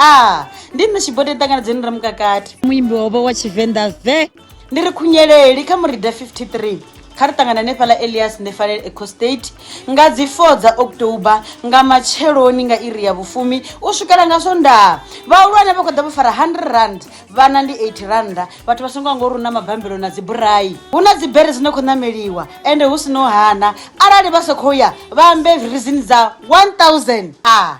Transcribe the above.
A ndi nṋe Tshibote ṱanganedzeni Ramukakati. Muimbi wavho wa Tshivenḓa ve. Ndi ri khunyeleli kha Murida 53 kha ri ṱangane hanefhaḽa Elias Nefalele Eco State nga dzi 4 dza October nga matsheloni nga iri ya vhufumi u swikela nga Swondaha. Vhahulwane vha khou ḓa vho fara 100 rand, vhana ndi 80 rannda. Vhathu vha songo hangwa uri hu na mabambelo na dziburai. Hu na dzibere dzi no khou ṋameliwa ende hu si no hana. Arali vha sa khou ya vha ambe reason dza 1000. A.